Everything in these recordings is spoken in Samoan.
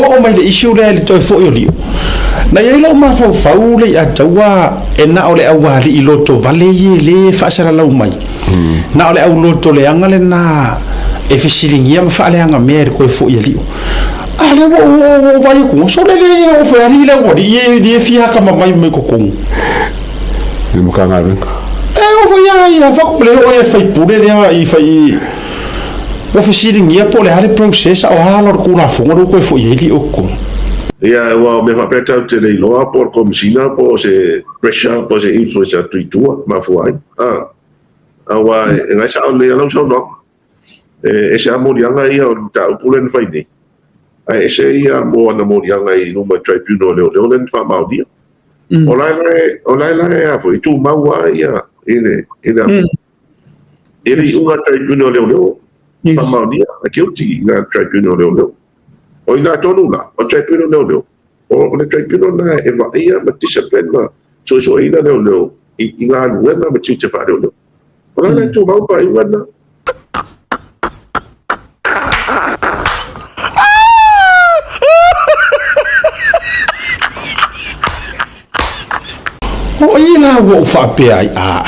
Oo mai le issue lea i le toe foi o Lio. Na i ai lou mafaufau le ia taua e na o le aualii lotovale ia le e faasalalau mai. Na o le au lotoleaga lena e fesiligia ma faaleaga mea i le toe foi a Lio. A lea ua ou vaai atu, sole le oo foi alii le aualii e le fia atamamai mai totonu. I le Matagaluega. E oo foi a ia fatu le oo ia faipule lea i fai Ua fesiligia po o le a le process a o a ala o le Tulafono lea ua toe foi ai Lio i totonu. Ia, aua o mea faapea tatou te le iloa po o le Komesina po o se pressure po o se influence atu i tua e mafua ai. Aua e na e sao lelei lava lau saunoaga. E ese lava moliaga ia o le mataupu lea na fai nei, ae ese ia mo ana moliaga i luma i le Tribunal a Leoleo lea na faamaonia. O la e la e a foi, e tumau lava ia i le i le E le iuga a le Tribunal o Leoleo, faamaonia na guilty i le Tribunal o Leoleo. O i ina tonu la, o le Tribunal o Leoleo, o le Tribunal lena e vaaia ma discipline ma suesueina leoleo i galuega ma tiute faaleoleo. O la e tumau le faaiuga lena. O i la ua ou faapea ai, Aa,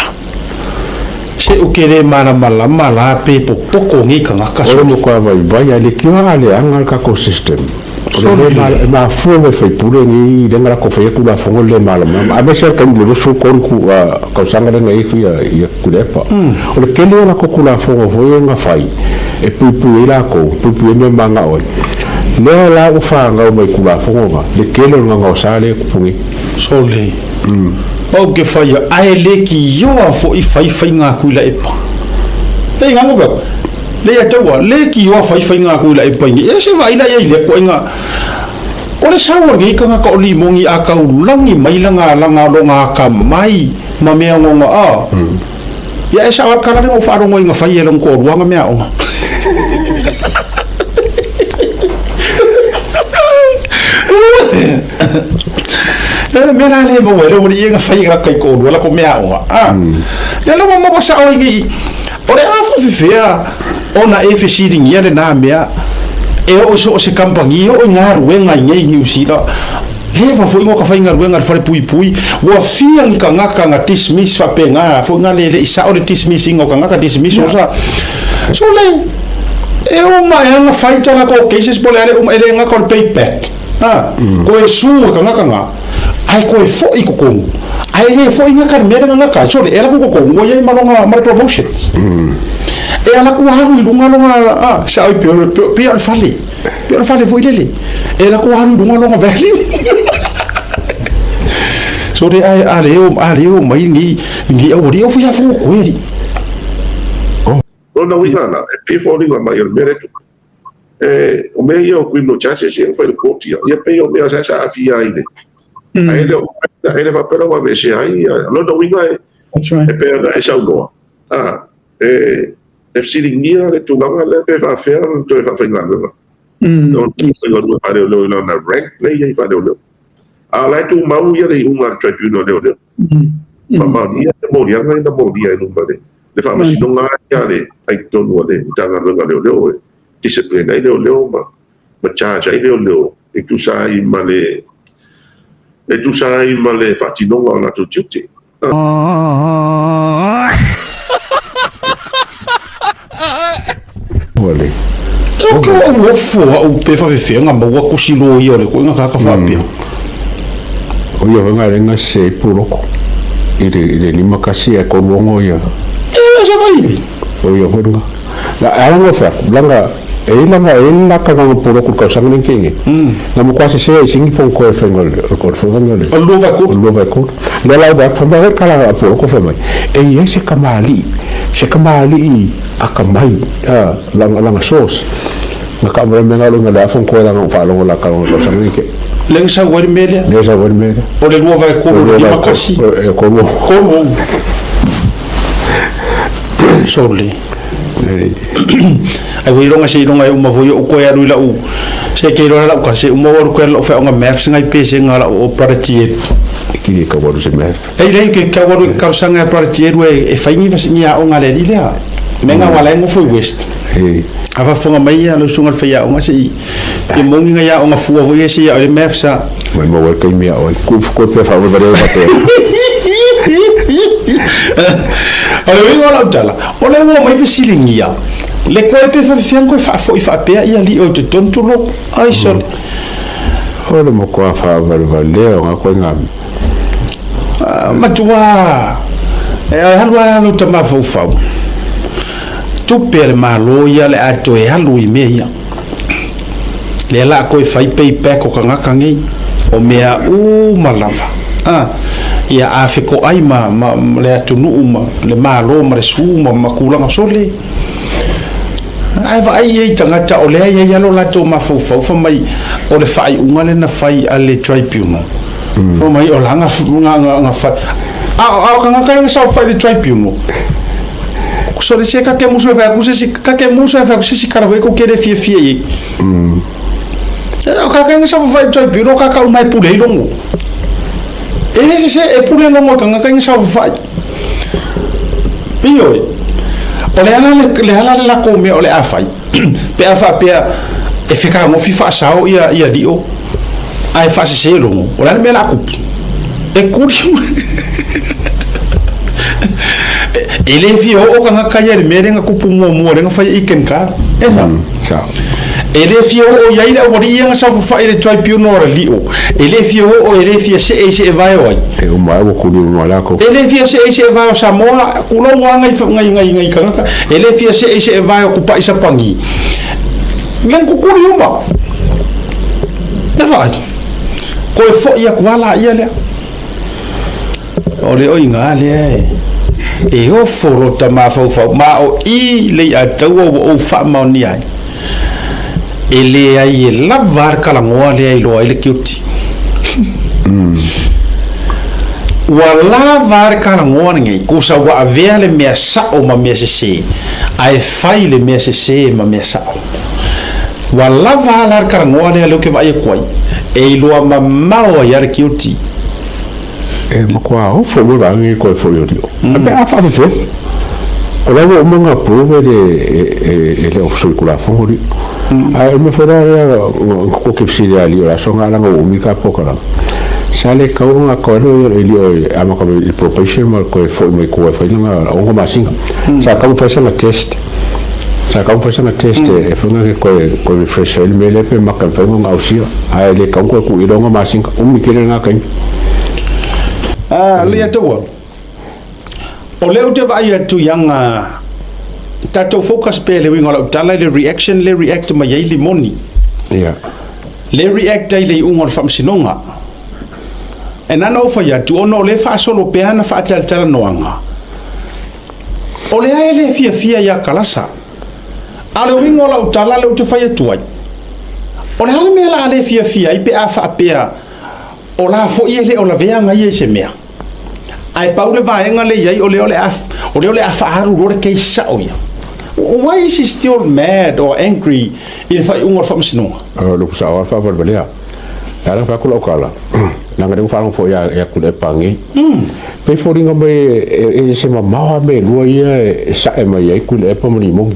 se ou te le malamalama la pe popoto nei tagata O le matua vaivai a le tio a leaga le tatou system. O le le e mafua mai faipule nei lea na latou faia Tulafono le le malamalama aemaise lava le taimi i le 23 ku tausaga lea na i ai ia Tuilaepa. O le tele o latou Tulafono foi na fai e puipui ai latou, puipui ai mea manao ai. Lea la ua fanau mai i Tulafono na le tele o le gagaosa lea e tupu nei. Sole, Ou ke whaia, ae le kioa foʻi fai faiga aku i Laepa. Le inga ngo fai le ia taua, le kioa fai faiga aku i Laepa ingi. E se vaai la ia i le koinga. O le sau o lenei tagata o Limogi a taulagi mai lana lana lona atamai ma mea ogaoga a. Ia e sao lava le tala lea na ou faalogo ai na fai e lona toalua ana meaaoga. E mea la le maua ai le aualii ia na fai e lata taitoalua latou meaaoga a. Ia lea ua maua sao ai nei o le a faafefea ona e fesiligia lena mea e oo i so o se kamupani, e oo i galuega i nei Niu Sila. Leva foi ua ka faigaluega i le falepuipui, ua fia ni tagata na dismiss faapena foi na le le i sao le dismiss ina o tagata dismiss o sa. So le e uma e ana fai ta latou cases po o le a le uma e le gata o le pay back. Ha, koe su e tagata na, ae koe foi i totonu. Ae le foi gata le mea lea na gata ai. So le e ala atu i totonu ua i ai ma lona ma le promotions. E ala atu alu i luga lona a, sao i pei o le fale. Pei o le fale foi lele, e lako alu i luga lona value. So le ae a le o a le o mai ni ni aualii o fai afu koe ali. Lona uiga la, e pei e foliga mai o le mea lea e tupu. E, o mea ia o criminal charges ia na fai i le court ia, ia pei o mea sa sa aafia ai le. Ae le o e le faapea la ua aveesea ai ia, lona uiga e, e pei ona e saunoa, a, e, E fesiligia le tulaga lea pe faafefea ona toe faafaigaluega. Faigaluega faaleoleo i lana rank lea e i ai faaleoleo. A o la e tumau ia le iuga a le Tribunal Leoleo. Faamaonia le moliaga ia na molia i luma le le faamasinoga ia le ai totonu o le Matagaluega Leoleo e discipline ai leoleo ma ma charge ai leoleo e tusa ai ma le e tusa ai ma le faatinoga o latou tiute. O ke o ofo au pe faafefea na maua tusi loia o le koina kaka faapea. O ia foi galuega se puloko i le i le 51 ae 36 ia. E sa vai. O ia foi lena. La ala ngo fai atu langa e i langa e i la ka nga puloko le tausaga lenei kei nei. Na matua sese ai singi fong koe fai ngo le ko le fai ngo le. O le lua vai kolu. O le lua vai kolu. Lea la ua fai mai kala a puloko fai mai. E i ai se kamali'i, se kamali'i akamai a langa langa source. Na ka mai mea lo nga le afong koe langa faalogo la ka ngo tausaga lenei kei. Lea na sau ai le mea lea. Lea sau ai le mea lea. O le lua vai kolu le 51. E kolu. Kolu. Sole. Ai foi longa se longa e uma foi o koe alu i lau se ke iloa lau ka se uma o alu koe lau whaonga maths ngai pese ngā lau o brother Tiet. Ki e kau alu se math. Ei lei ke kau alu kau sanga e brother Tiet e whaingi wasi ni a o ngā le lilea. Mea ga wala ngofo i West. A faafofoga mai ia lau susuga i le faiaoga se i ia mogi ngai aoga fua foi ia se i ao i le maths a. Mai maua ai le taimi ao ai. Ku koe pea faavalevalea ai faapea. O le uiga o lau tala, o lea ua omai fesiligia le koe pe faafefea ona koe faafoi faapea ia alii o i totonu tulou. Ai sole. O le matua faavalevalea o nga koe nga. Matua e alu lava lou tamafaufau. Tupe a le Malo ia le a toe alu i mea ia. Lea la a koe fai pay back o kagaka nei, o mea uma lava. A, ia a fekoai ma, ma, ma le atunuu ma le Malo ma le su ma, ma kulaga sole. Ae vaai i ai tagata o lea e i ai lava lo latou mafaufau fai mai o le faaiuga lea na fai a le tribunal. Fai mai o la na fai. A o tagata ia na saofai i le tribunal, sole se ka ke musu e fai atu se isi, ka ke musu e fai atu se isi tala foi kou te le fiafia i ai. O tagata ia na saofai i le tribunal, o tagata uma e pule ai logo. E le sese e pule logo i tagata ia na saofai. Ioe. O le ala le, le ala le lakou mea o le a fai, pe a faapea e fekagofi faasao ia, ia lio, ae faasese logo, o le a le mea o le a kupu? E kuli E le fia oo tagata ia i le mea lea na kupu muamua lea na fai e Ken Carr. E sao? Sao. E le fia oo i ai le aualii ia na saofafai i le tribunal a le lio. E le fia oo, e le fia see i see vae o ai. E uma ai ua kuli uma lakou. E le fia see i see vae o Samoa, kulou lava ngai, ngai, ngai, ngai tagata. E le fia see i see vae o Kupaʻi Sapagi. Le kukuli uma. E vaai. Koe foʻi atu lava laia lea. O le oiga lea e, e ofo lota mafaufau, ma o i le iataua ua ou faamaonia ai, e leai e lava a le kalagoa lea e iloa ai le kiuti. Ua lava a le kalagoa lenei, kusa ua avea le mea sao ma mea sese, ae fai le mea sese ma mea sao. Ua lava a la le kalagoa lea lea ou te vaai atu ai, e iloa mamao ai a le kiuti. E matua ofo mo vaega nei koe foi o lio. A pe a faafefea. O la ua uma ona approve e le e le Ofisa o le Tulafono lio. Ae o le mea foi la lea na ko ke fesili ia lio le aso na leaga ua umi ka polokalame. Sa le tatau ona toe alu e lio e amata mai i le probation ma toe foi mai tua e fai lana 6 masina. Sa tatau ona fai sana test. Sa tatau ona fai sana test e fai ona toe refresh ai le mea lea pe maka e mafai ona ausia. Ae le tatau ona toe tuu i le 6 masina. Umi tele lena taimi. A le Atua, o lea ou te vaai atu i aga tatou focus pea i le uiga o lau tala i le reaction le react mai ai limoni. Ia. Le react ai i le iuga o le faamasinoga. E na ona ou fai atu, ona o lea e faasolo pea ana faatalatalanoaga, o lea e le fiafia ia Kalasa. A o le uiga o lau tala lea ou te fai atu ai, o le a le mea o le a le fiafia ai pe a faapea o la foi e le o lavea aga ia i se mea. Ae pau le vaega lea i ai, o lea o le a, o lea o le a faaalu loa le case sao ia. Why is he still mad or angry i le faaiuga o le faamasinoga? O le upu sao lava faavalevalea. E ala ona fai atu lau tala, leaga lea ua faalogo foi ia Tuilaepa nei. Pei foliga mai e ese mamao lava mea e lua ia e sae mai ai Tuilaepa ma Limoni.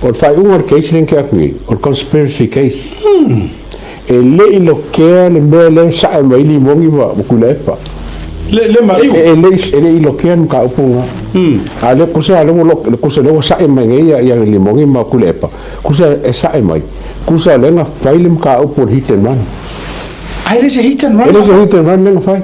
O le faaiuga o le case lea na tea atu nei, o le conspiracy case. E le i lokea le mea lea e sae mai ai Limoni ma Tuilaepa. Le maliu. E le i lokea le mataupu lena. A o lea kusa lea ua kusa lea ua sae mai nei ia Limoni ma Tuilaepa, kusa e sae mai, kusa lea na fai le mataupu o le hit and run. A e le se hit and run? E le se hit and run lea na fai.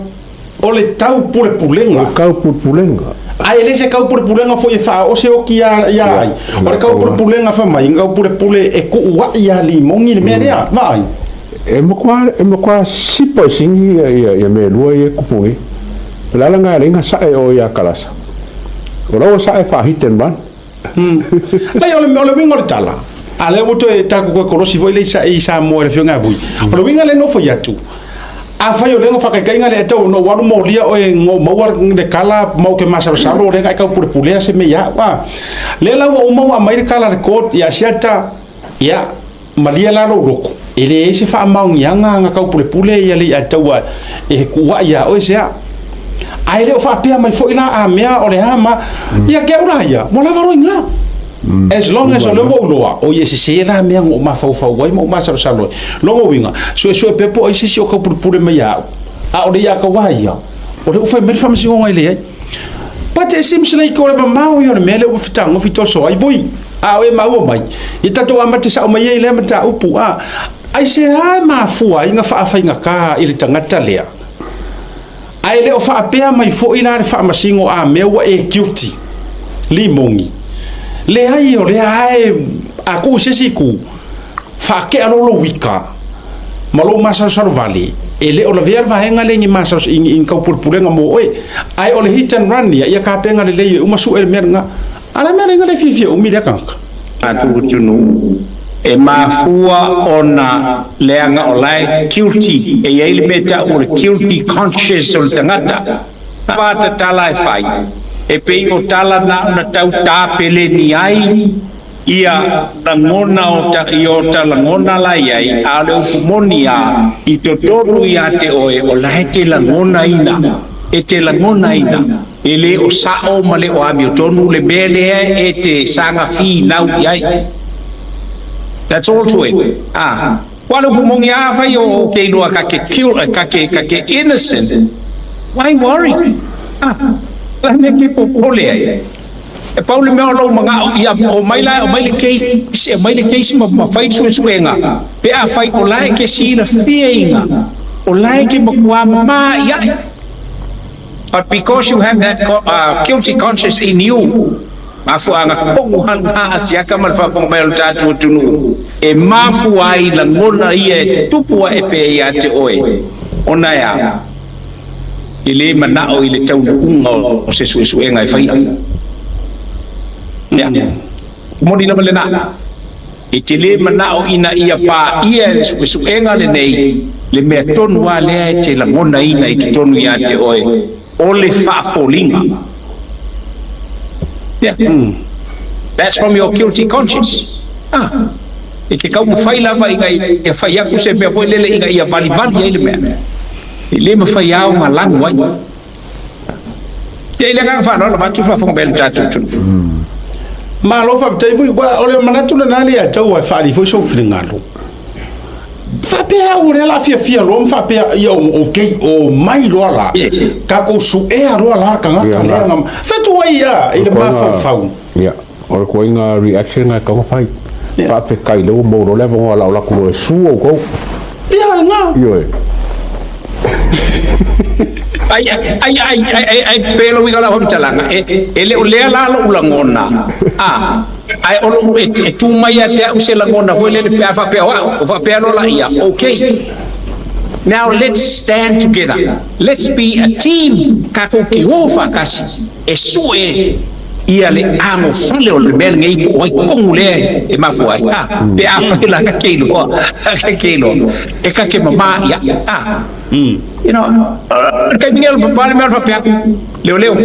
O le taupulepulega. O le taupulepulega. A e le se taupulepulega foi e faaoo se oki ia ai. O le taupulepulega fai mai, taupulepule e kuuaʻi ia Limoni le mea lea, vaai. E matua, e matua sipa i sini ia mea e lua ia e kupu nei. O le ala lena e ala ai ona sae oe ia Kalasa. O la ua sae faa-hit and run. Leai, o le, o le uiga o le tala, a lea ua toe tatou toe kolosi foi le i Samoa i le Afioga ia Vui. O le uiga lea na fai atu, afai o lea na faataitaiga lea e tau ona ou alu molia oe na ou maua le kala ma ou te masalosalo o lea na e taupulepulea se mea ia au, a. Lea la ua uma ua aumai le kala a le court ia Asiata, ia, malie la lou loto, e leai se faamaoniaga na taupulepule ia le iataua e kuuaʻi iā oe se a. Ae le o faapea mai foi la a mea o le a ma, ia ke au la ia, ua lava loa i ina. As long as o lea ua ou iloa, oi e sese la mea na ou mafaufau ai ma ou masalosalo ai. Lona uiga, suesue pea po o ai se isi o taupulepule mai ia au, a o le ia tau a ia, o lea ua fai mai le faamasinoga e leai. But it seems like o le mamao ia o le mea lea ua fetagofi toso ai, voi, a o e maua mai, ia tatou amata sao mai ai i lea mataupu, a, aisea e mafua ai na faafaigata i le tagata lea? Ae le o faapea mai foi la le faamasino a mea ua e guilty, limogi. Leai o lea lava e, a tuu i se isi itu, faatea loa lou ika ma lou masalosalo vale, e le o lavea le vaega lea i ni masalos, i ni taupulepulega mo oe. Ae o le hit and run ia, ia tapena lelei e uma sue le mea lena. A o le mea lea na le fiafia umi lea tagata. Atunuu e mafua ona leaga o la e guilty, e i ai le mea e tau o le guilty conscious o le tagata. A tatala e fai, e pei o tala na ona tau tapeleni ai ia lagona o ta, i o ta lagona la i ai, a o le upu moni a, i totonu ia te oe, o la e te lagonaina, e te lagonaina. E le o sa'o ma le o amiotonu le mea lea e te saga finau i ai. That's all to it. Ah. Ua le upu moni a fai o ke iloa ka ke kill, ka ke, ka ke innocent, why worry? Ah. La mea ke popole ai. E pau le mea o lou maga'o ia o mai la o mai le case, e mai le case ma, ma fai suesuega. Pe a fai o la e ke silafia iga, o la e ke makuā mamā i ae. But because you have that guilty conscience in you, mafuaaga tonu lena a siaka ma le faafofoga mai o le tatou atunuu, e mafua ai lagona ia e tutupu ae pea ia te oe, ona e a? E le manao i le taunuuga o se suesuega e faia. Ia, moni lava lena. E te le manao ina ia paia e le suesuega lenei le mea tonu lava lea e te lagonaina i totonu ia te oe, o le faafoliga. Yeah. That's from your guilty conscience. Ah. E ke taumafai lava ina ia fai atu se mea foi lele ina ia valivali ai le mea. E le mafai lava ona lanu ai. Ia i le agaga faaaloalo avatu le faafofoga mai a le tatou atunuu. Malo faafetai foi, ua o le manatu lena le ia te au e faaali foi sou finagalo. Faapea au o lea la fiafia loa ma faapea ia okay o mai loa la. Tatou suea loa la le tagata lea na fatu ai ia i le mafaufau. Ia, o le koinga reaction na e taumafai. Faafetai lea ua maua loa le avanoa o le a ou alu atu loa e sue outou. Ia lena. Ioe. Ai, ai, ai, ai, ai, ai, pe lou uiga o lau faamatalaga, e, e le o lea la lou lagona, a, ae o lou, e, e tu mai ia te au se lagona foi lele pe a faapea o au, o faapea loa laia, okay, now let's stand together, let's be a team, tatou te o faatasi, e sue ia le agofale o le mea lenei po o ai tonu lea e mafua ai, a, pe afai la ka te iloa, ka te iloa, e ka te mamā ia, a, you know, le taimi nei o le papa le mea o le faapea atu, leoleo,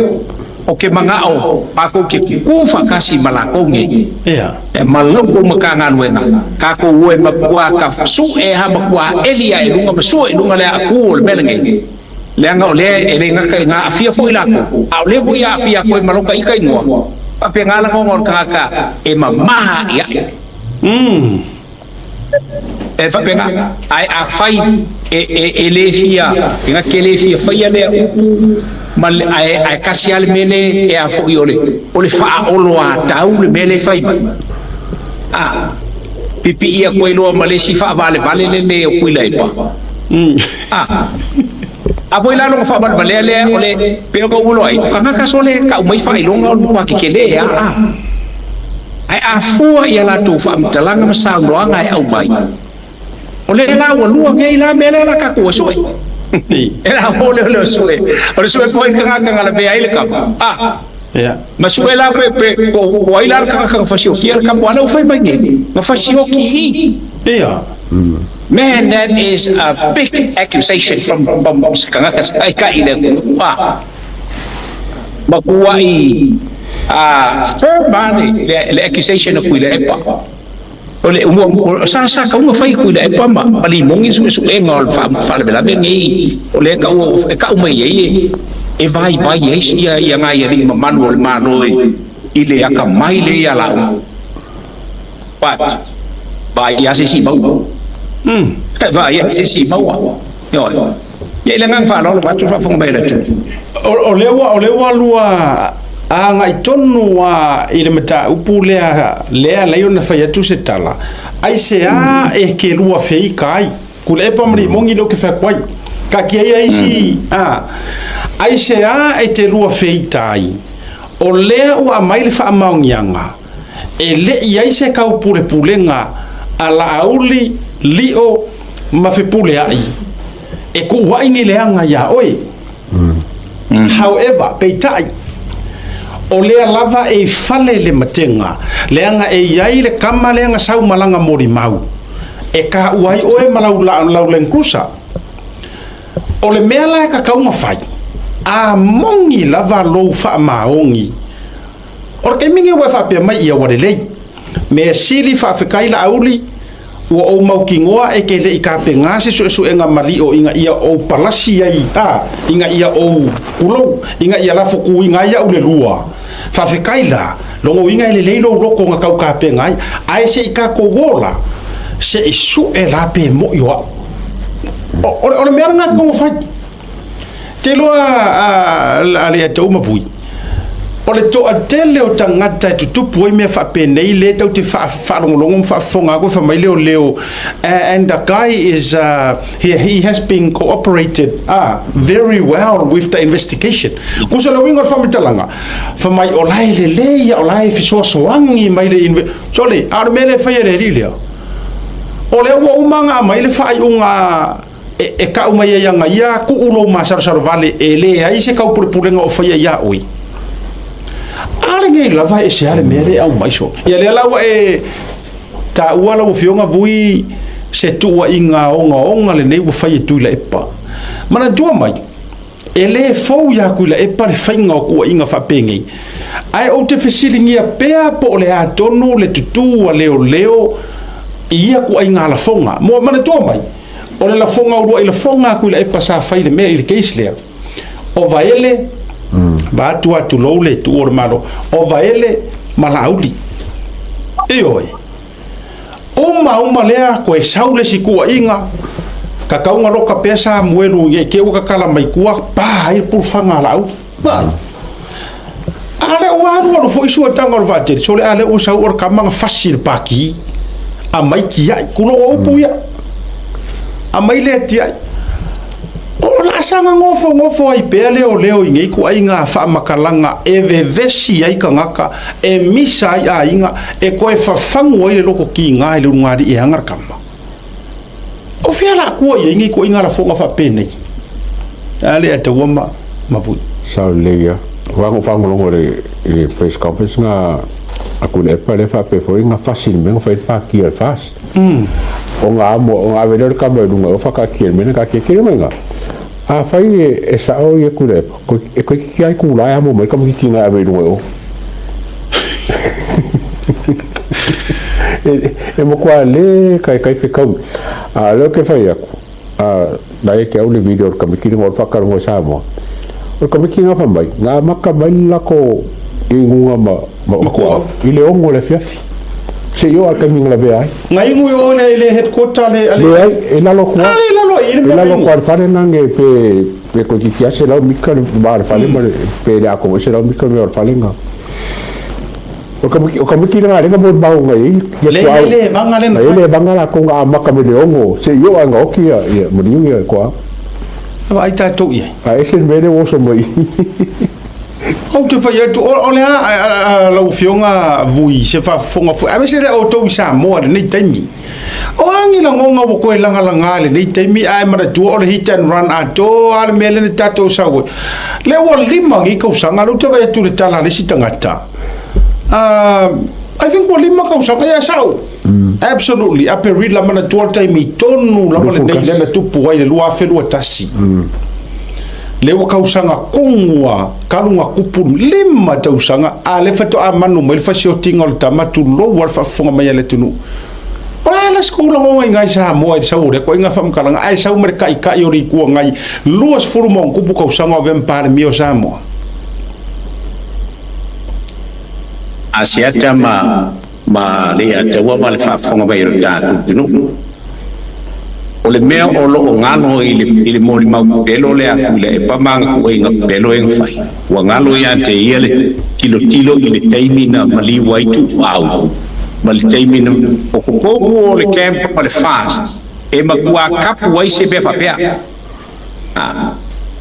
o ke maga'o mākou ke kū faatasi ma lākou nei, e ma la outou Matagaluega, tatou o e matua ka su'e ha matua eli ae i luga ma sue i luga le aakū o le mea lenei. Leaga o lea e le gata i ga aafia foi latou, a o lea foi e aafia atu ai ma lou ita igoa, faapena lagona o le tagata e mamaha i ae. E faapena, ae afai e, e, e le fia, e gata e le fia faia lea upu, ma le, ae, ae tasi lava le mea lea e a foi o le, o le faaoloatau le mea lea e fai mai. A, pipii atu ai loa ma le isi faavalevale lele o Tuilaepa. A, a foi la lona faavalevalea lea o le, pei ona ou iloa ai, o tagata sole tau mai faailoga o le matua tetele a, a. Ae a fua i a latou faamatalaga ma saunoaga e aumai, o lea la ua lua nei la mea lea la tatou e sue. E la o lea o le sue, o le sue po ai le tagata na lavea ai le kama, a. Ma sue la pe, pe, po o ai la le tagata na fasiokia le kama, a lea ua fai mai nei, na fasioki i. Man, that is a big accusation from from se tagata se taitai i le atunuu a matuai a firm a le le accusation a Tuilaepa. O le ua sa sa tau na fai Tuilaepa ma ma Limogi suesuega o le faalavelave nei o lea e tau e tau mai ai e e vaivai ai ia ia nai alii mamalu o le Malo i I le akamai lea ia Laauli, but vaai lava se isi i maua. Vaai lava se isi i maua. Ioe. Ia i le agaga faaaloalo vaeatu le faafofoga mai a le atunuu. O lea ua o lea ua lua agai tonu lava i le mataupu lea lea alai ona fai atu se tala, aisea e ke lua feika ai? Kulepa ma limogi lea ou te fai atu ai. Taatia ia isi, a, aisea e te lua feita ai? O lea ua aumai le faamaoniaga, e le i ai se taupulepulega a Laauli, Lio ma Fepuleai e kuuai ni leaga iā oe. However, peitai, o lea lava e i fale le matega, leaga e i ai le kama lea na sau ma lana molimau, e taua ai oe ma lau, lau Land Cruiser. O le mea la e tatau ona fai, a moni lava lou faamaoni, o le taimi lenei ua e faapea mai ia ua lelei. Mea sili faafetai Laauli, ua ou mautinoa e te le i tapena se suesuega malio ina ia ou palasi ai, a, ina ia ou pulou, ina ia lafo tuuina ai au le lua. Faafetai la, lona uiga e lelei lou loto na tau tapena ai, ae se i tatou o la, se i sue la pe moi o au. O, o, o le mea lena e tatau ona fai. Te iloa a Leiataua ma Vui, o le toatele o tagata e tutupu ai mea faapenei lea tatou te faalogologo ma faafofoga atu e fai mai leoleo and the guy is he, he has been cooperated very well with the investigation. Kusa le uiga o le faamatalaga, fai mai o la e lelei ia, o la e fesoasoani mai le sole, a o le mea lea e fai e le alii lea, o lea ua uma ona aumai le faaiuga e kau mai ai ana ia tuu lou masalosalo vale e leai se taupulepulega o faia iā oe. A lenei lava e ese lava le mea lea e aumai soo. Ia lea la ua e taua lau Afioga Vui se tuuaiga ogaoga lenei ua fai e Tuilaepa. Manatua mai, e le fou iā Tuilaepa le faiga o tuuaiga faapenei, ae ou te fesiligia pea po o le a tonu le tutū a leoleo i ia tuuaiga lafoga. Mo manatua mai, O le lafoga uluai lafoga a Tuilaepa sa fai i le mea i le case lea, o Vaele, vaeatu a tulou le tuua o le Malo, o Vaele ma Laauli. Ioe. Uma uma lea, koe sau le isi tuuaiga, tatau ona loka pea Samuelu ne i te i ua tatala mai tua, pa ai le pulufaga a Laauli. Vaai. A lea ua alualu foi suataga o le vaatele, sole a lea ua sau o le kama na fasi i le paki, aumai tiai, tulou o upu ia, aumai lea tiai. O laasaga nofonofo ai pea leoleo i nei ituaiga faamatalaga e vevesi ai tagata, e misa ai aiga, e toe fafagu ai le loto tiga i le ulugalii e aga le kama. O fea la atua i ai nei ituaiga lafoga faapenei? A le ataua ma ma vui. Sao lelei ia. Aua na ou faalogologo i le press conference na a Tuilaepa lea faapea foi na fasi i le mea na fai ai le pati a le FAST. Ona amo ona ave lea o le kama i luga o faataatia i le mea na taatia. Tele mai ina, afai e sao ia Tuilaepa, e toeitiiti lava itula e amo mai le tamaitiiti na e ave i luga i o. E matua le taitai fetaui. A o lea ou te fai atu, na ia te au le video o le tamaiti lena o le faatalanoa i Samoa. O le tamaiti lena fai mai, na amata mai le latou inuga ma Makuau i le 6 o le afiafi. Seia oo lava i le taimi na lavea ai. Na inu i o i le headquarter le a le. Leai, e lalo atu lava. A le lalo ai i le mea. E lalo atu lava i le fale lena pe pe toeitiiti lava 100 mita le va o le fale ma le pe le atoa foi 100 mita le mea o le fale lena. O le tamaiti lena lea na molimau mai ai ia Le ai le vaga lea na fai. Le vaga latou na amata mai le 6 seia oo lava ina oti ia maliu ia toa. Vaai tatou i ai. A ese le mea lea ua oso mai. Ou te fai atu, o le a lau Afioga Vui, se faafofoga foi, aemaise lea outou i Samoa i lenei taimi. O a ni lagona ua toe lagalaga i lenei taimi, ae manatua o le hit and run atoa lava le mea lea na tatou sau ai. Lea ua 5 nei tausaga, lea ou te vaai atu i le tala a le isi tagata, I think ua 5 tausaga, ia sao. Absolutely, Aperila, manatua le taimi tonu lava lenei lea na tupu ai i le 2021. Lea ua tausaga tonu a talu na tupu 5 tausaga, a lea faatoa manu mai le fasiotiga o le tama, tulou lava le faafofoga mai a le atunuu. O le a la se tou lagona i nai Samoa i le sau o lea ituaiga faamatalaga, ae sau ma le taitai o le Itu Agai 20 ma tupu tausaga o avea ma Palemia o Samoa? Asiata ma le Ataua ma le faafofoga mai o le tatou atunuu. O le mea o loo galo i le molimau pepelo le aku i le epa ma agatuaiga pepelo e gafai. Ua galo ia te ia le tilotilo i le taimi na maliu ai tuuau ma le taimi na o totonu o le camp ma le FAST e matua kapu ai se mea faapea.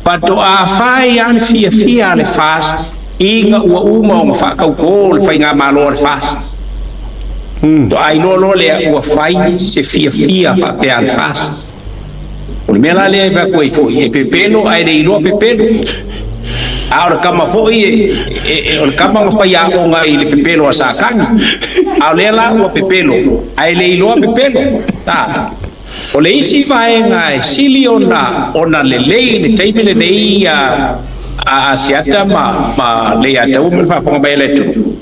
Faatoa fai lava le fiafia a le FAST ina ua uma ona faatautō le faigamalo a le FAST. Toa iloa loa lea ua fai se fiafia faapea a le FAST. O le mea la lea e fai atu ai foi, e pepelo ae le iloa pepelo. A o le kama foi o le kama na fai aoga i le pepelo a Satani. A o lea la ua pepelo ae le iloa pepelo. O le isi vaega e sili ona lelei i le taimi lenei a Asiata ma le Ataua ma le faafofoga mai a le atunuu,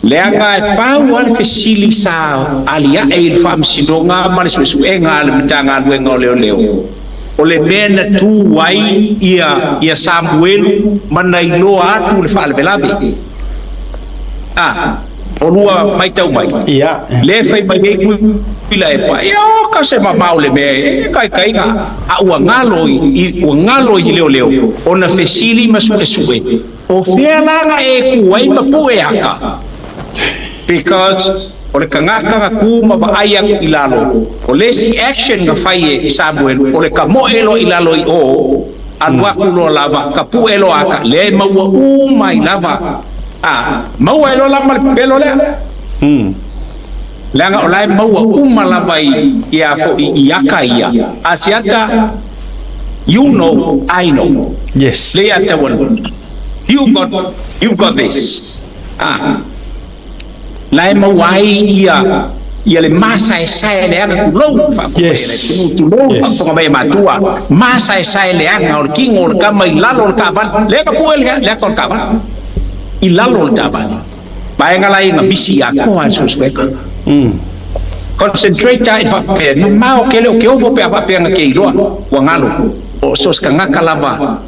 leaga e pau lava le fesili sa aliae i le faamasinoga ma le suesuega a le Matagaluega o Leoleo, o le mea na tu ai ia Samuelu ma na iloa atu le faalavelave. O lua matau mai. Lea fai mai ai Tuila e pa, ia o ka se mamao le mea e kaikaiga a ua galo i ua galo i leoleo ona fesili ma suesue o fea la na e ku ai ma pue aka. Because o le tagata na tu ma vaai atu i lalo, o le isi action na fai e Samuelu, o le tamoe loa i lalo i o, alu atu loa lava, tapue loa aka, lea e maua uma ai lava. Maua ai loa la ma le pepelo lea. Leaga o la e maua uma lava i a foi i aka ia. Asiata, you know, I know. Yes. Le ia tauanu. You got this. La e maua ai ia le masaesae leaga tulou faafofoga le tulou faafofoga mai e matua masaesae leaga o le tigo o le kama i lalo o le taavale lea ka pue le aka o le taavale i lalo o le taavale vaega la ia na misi atoa e suesuega. Concentrate i faapea mamao ke le o ke ofo pe a faapea na ke iloa ua galo o so se tagata lava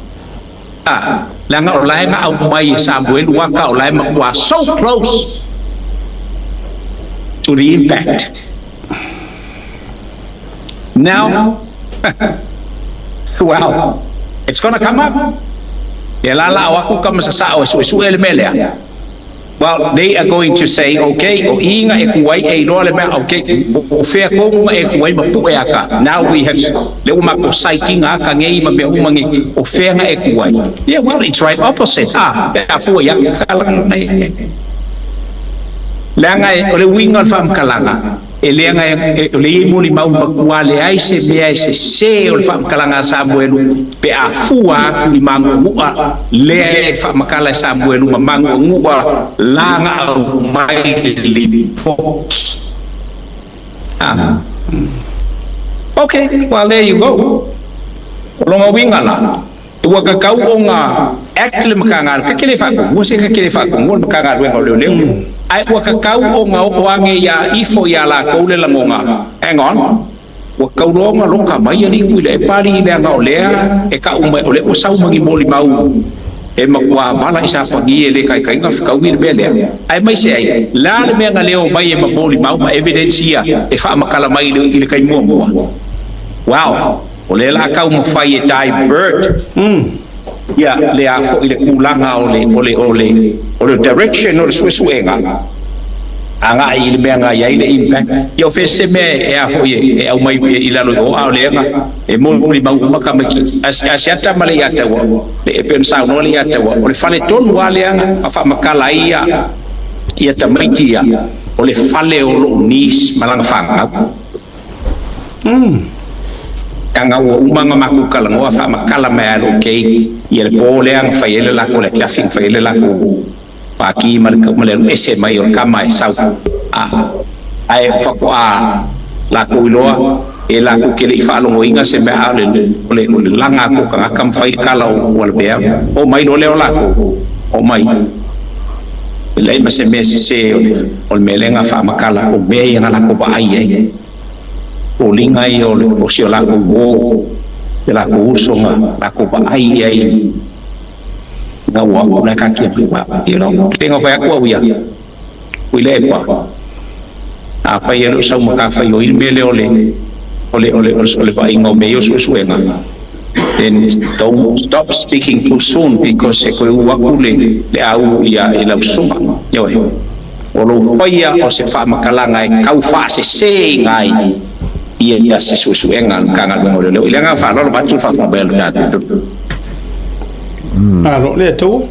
leaga o lae na aumai e Samuelu aka o lae matua so close to the impact. Now, well, it's gonna come up. Ia la la o aku ka masasao e suesue le mea lea. Well, they are going to say, okay, o inga e kuai e iloa le mea, okay, o fea konga e kuai ma pue aka. Now we have, le uma ko citing aka ngei ma mea uma ngei, o fea nga e kuai. Yeah, well, it's right opposite. Pe a fua ia kalang. Leaga e, o le uiga o le faamakalaga, e leaga o le ia molimau matua leai se mea e sesē o le faamakalaga a Samuelu pe a fua atu i maguagua lea e faamakala e Samuelu ma maguagua laga aumai le lipoti. Okay, well, there you go. O longa uiga la, ua kakau o act le makanga ka kele faakogua se ka kele faakogua le Matagaluega o Leoleo ae ua kakau o oo age ia ifo ia lakou le lagoga. Hang on, ua kauloga loka mai aliʻu i le epali leaga o lea e kaʻu mai o le ua sau magi molimau e matua vala i sapagi e le kaikaiga fekaui le mea lea ae mai se ai la le mea na leo mai e ma molimau ma evidence ia e faamakala mai i le kaimuamua. Wow, o le la kau mafai e divert ia le a foi le kulaga o le direction o le suesuega agai i le mea na iai le impact ia o fese mea e a foi e aumai i lalo i o a o leaga e molimau uma tamaiti Asiata ma le ia taua le e pe ona saunoa le ia taua o le fale tonu a leaga a faamakala ai ia tamaiti ia o le fale o loo niece ma lana fanau aga ua uma nga makou talanoa faamakala mai a lou keiki ia le pō lea na fai ai le lako le afiafi na fai ai le lako paki ma le alu ese mai o le kama e sau a ae faatoa lakou iloa e lakou ke leʻi faalogoina se mea a o le laga atu o tagata ma fai le kala o ualavea o mai loa lea o lakou o mai e leai ma se mea sesē o le mea lea na faamakala o mea ia na lakou vaai ai foliga ia o si o lakou uō e lakou uso na lakou vaai ai. Nga ua aku la ka kia you. Le nga fai aku au ia. Ui le pa. A fai e lo sau ma ka fai o i me le o le o le o le o le vaaiga o mea ia o suesuega. Then don't stop speaking too soon because e koe u aku le au ia i lau susuga. Ioe. O lou paia o se faamatalaga e tau faasese ai ia se suesuega a le Matagaluega o Leoleo. I le agaga faaaloalo vaeatu le faafofoga mai a le tatou. Alo le tou.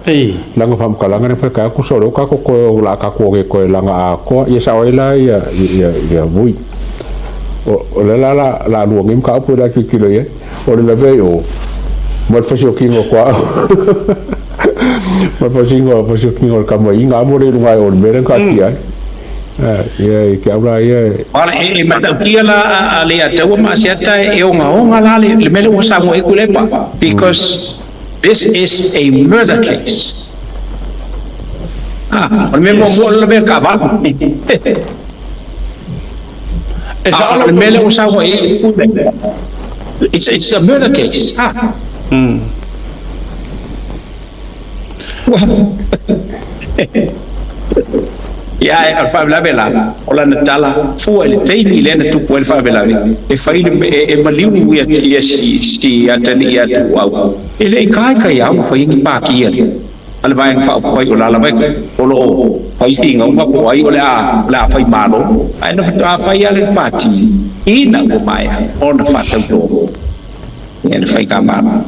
Ei. Langa faamatalaga le fai aku so lo ka ko ko la ka ko ke ko langa a ko ia sa oi la ia ia ia vui o le la la la lu ngim ka pu la ki kilo ye o le la ve o mo fa si o kingo kwa mo fa si ngo fa si kingo ka mo inga mo le lunga o me ka ti ai ia i ke aula ia. Ala e matautia la a le ataua ma asiata e onga onga la le mele ua sa mo e kulepa because this is a murder case. Ah, o le mea mo le mea ka va. E sa Ah, o le mele ua sa mo e It's a murder case. Ah. Ia e al faalavelave la o lana tala fua i le taimi lea na tupu ai le faalavelave e fai le e maliu ia ia si atali'i atu au e le'i kaikai au fai ni pakia le a le vaega faaupufai o lala mai o loo fai figauga po o ai o le a fai malo ae na faatoa fai a le pati ina ua maea ona faatautō ia le faigamalo.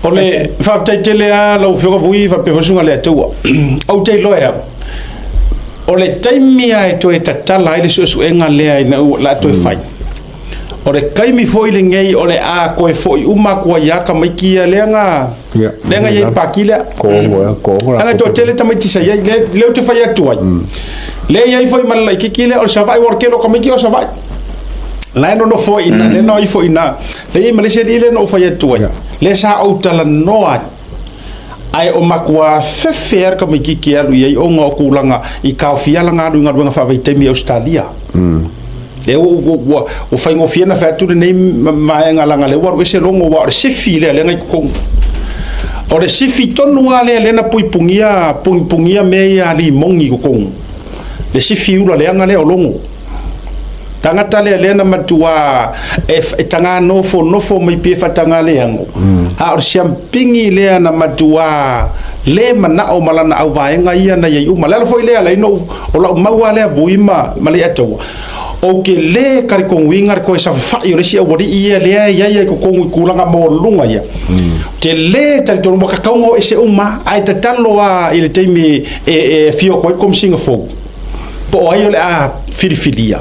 O le faafetai tele a lau afioga Vui faapea foi susuga le Atua. Ou te iloa ea, o le taimi a e toe tatala ai le suesuega lea ina ua la toe fai. O le taimi foi lenei o le a koe foi uma atu ai a tamaiti ia lea na lea na iai paki lea. Ko ngo ko ngo. Anga to tele tamaiti sa iai le le te fai atu ai. Le iai foi ma le laitiiti lea o le Savaii ua kelo tamaiti o Savaii. La e nonofo ina le no ifo ina le iai ma le isi alii lea na ou fai atu ai. Le sa ou talanoa ai. Ae o matua fefe a le tamaitiiti e alu i ai ona o tulaga i taofia lana alu i galuega faavaitaimi i Ausetalia. Lea ua faigofie ona fai atu lenei vaega leaga lea ua alu ese logo aua o le sifi lea lea na i totonu. O le sifi tonu lava lea lea na puipugia pugipugia mea ia a limoni i totonu. Le sifi ula leaga lea o logo. Tagata lea lea na matua e taga nofonofo mai pia faataga leago. A o le siampigi lea na matua le manao ma lana auvaega ia na iai uma. Le ala foi lea lai no o lau maua lea Vui ma le ataua. O ke le karikoguiga le koe safafai o le isi aualii ia lea e iai ai totonu i tulaga maualuluga ia. Te le talitonu ua kakauga o ese uma ae tatalo a i le taimi e afio atu ai le Komesina fou po o ai o le a filifilia.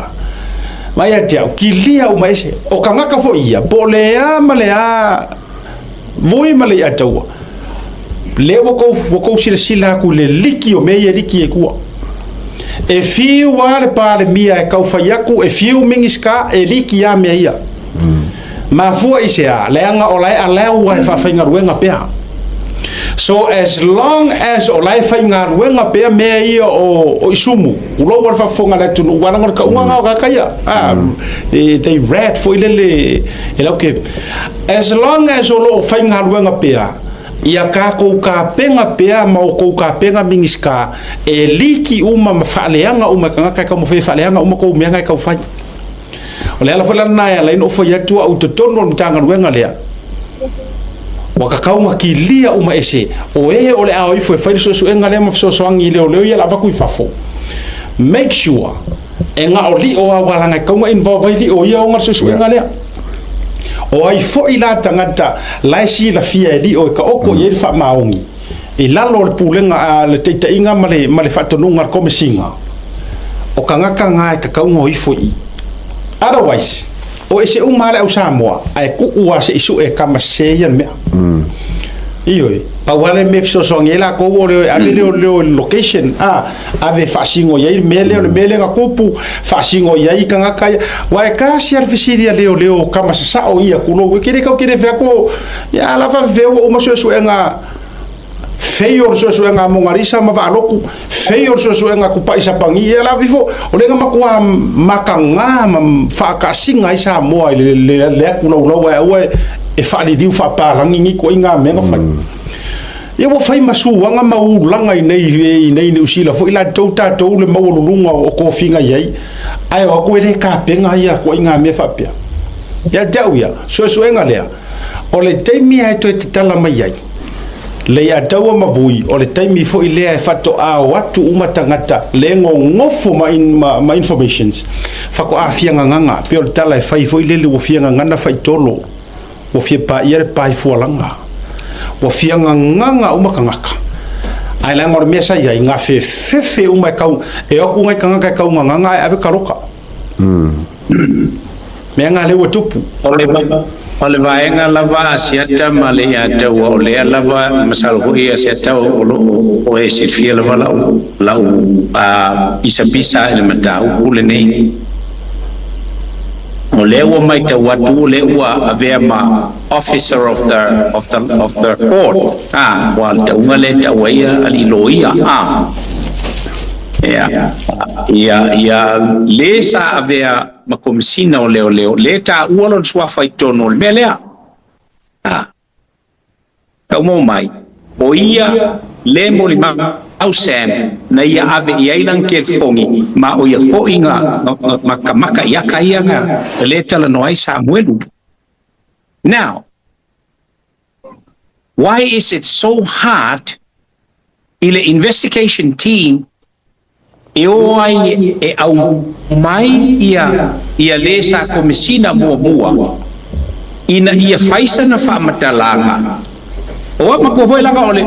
Mai ia te au, kilia uma ese. O tagata foi ia, po o le a ma le a Vui ma le Ataua. Lea ua kou silasila atu i le liki o mea ia e liki ai tua. E fiu lava le Palemia e tau fai atu, e fiu Minisita e liki lava mea ia. Mafua i se a? Leaga o la e allow e faafaigaluega pea. So as long as o la e faigaluega pea mea ia o isumu, ulou le faafofoga a le atunuu, aua leaga o le tauga lena o tagata ia. Ah, they rat foi lele e lau ke. As long as o lo o faigaluega pea, ia tatou tapena pea ma outou tapena Minisita e liki uma ma faaleaga uma e tagata e taumafai e faaleaga uma tou mea na e tau fai. O le ala foi la lena e ala ai ona ou fai atu au i totonu o le Matagaluega lea, ua tatau ona kilia uma ese o e o le a o ifo e fai le suesuega lea ma fesoasoani i leoleo ia o le a avatu i fafo. Make sure e na o lio lava aua leaga e tatau ona involve ai lio ia ona le suesuega lea. O ai foi la tagata la e silafia e lio e taoto i ai le faamaoni i lalo o le pulega a le taitaiga ma le faatonuga a le Komesina, o tagata na e tatau ona o ifo i i. Otherwise, o ese uma lava le au Samoa ae tuu lava se i sue e tama sese ia le mea. Ioe, pau lava le mea e fesoasoani ai latou o le ave lea o le location, a, ave e faasino i ai le mea lea, o le mea lea na tupu, faasino i ai tagata ia. Aua e tasi lava le fesili a leoleo o tama sasao ia tulou, e te le tau te le fai atu, ia la faafefea ua uma suesuega fei o le suesuega a Mona Lisa ma Vaalotu, fei o le suesuega a Tupai Sapani, ia la vifo, o lea na matua mataga ma faataasiga ai Samoa i le atu laulau ae aua e faaliliu faapalagi nei ituaiga mea na fai. Ia ua fai ma suaga ma ulaga i nei i nei Niu Sila foi latou tatou le maualuluga o tofiga i ai, ae o atu e le tapena ia ituaiga mea faapea. Ia te au ia, suesuega lea, o le taimi lava e toe tatala mai ai le Iataua ma Vui, o le taimi foi lea e faatoa o atu uma tagata le gogofo ma, in, ma, ma informations, faatoa fia gagana, pei o le tala e fai foi lele ua fia gagana faitolo, ua fia paia le paefualaga, ua fia gagana uma tagata. Ae leaga o le mea sa i ai, gafefefe uma e kau, e o atu nai tagata e kau gagana ae ave kaloka. Mea nga lea ua tupu. O le vaega lava a Asiata ma le Iataua, o lea lava, masalo foi Asiata o lo o e silafia lava lau lau pisapisa i le mataupu lenei. O lea ua matau atu o lea ua avea ma officer of the of the of the court, a ua le tauga lea e tau ai alii loia, a ia ia ia le sa avea ma Komisina o Leoleo, le taua lona suafa i totonu o le mea lea. A tau mai, o ia le molimau Sam na ia ave i ai lana telefoni ma o ia foi nga makamaka i aka ia nga le talanoa ai Samuelu. Now, why is it so hard i le investigation team e o ai e au mai ia ia le sa komisina muamua ina ia faisa na faamatalaga o ma ko foi langa o le